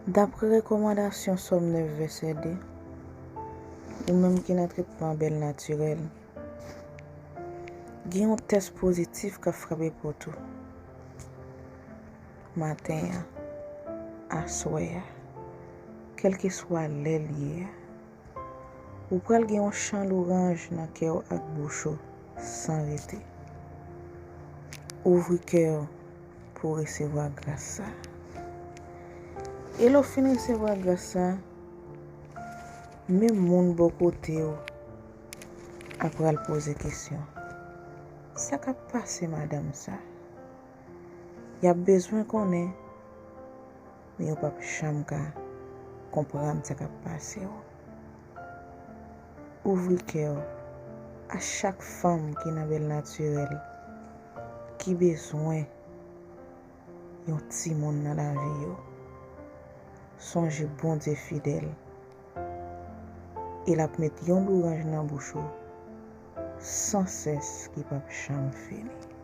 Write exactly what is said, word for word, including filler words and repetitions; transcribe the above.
Dapre rekòmandasyon Sòm nèf vèsè de, ou menm ki nan tretman bèl natirèl, gen yon tès pozitif k ap frape pòt ou. Maten an, aswè a, kèlkeswa lè l ye a, ou pral gen yon chan lwanj nan kè w ak bouch ou san rete. Ouvri kè w pou w resevwa gras sa. E lè w fin resevwa gras sa, menm moun bò kote w a pral poze kesyon. Sa k ap pase madanm sa? Y ap bezwen konnen, men yo p ap janm ka konprann sa k ap pase w. Ouvri kè w a chak fanm ki nan bèl natirèl, ki bezwen yon timoun nan lavi yo. Sonje Bondye fidèl, e l ap met yon lwanj nan bouch ou san sès ki p ap janm fini.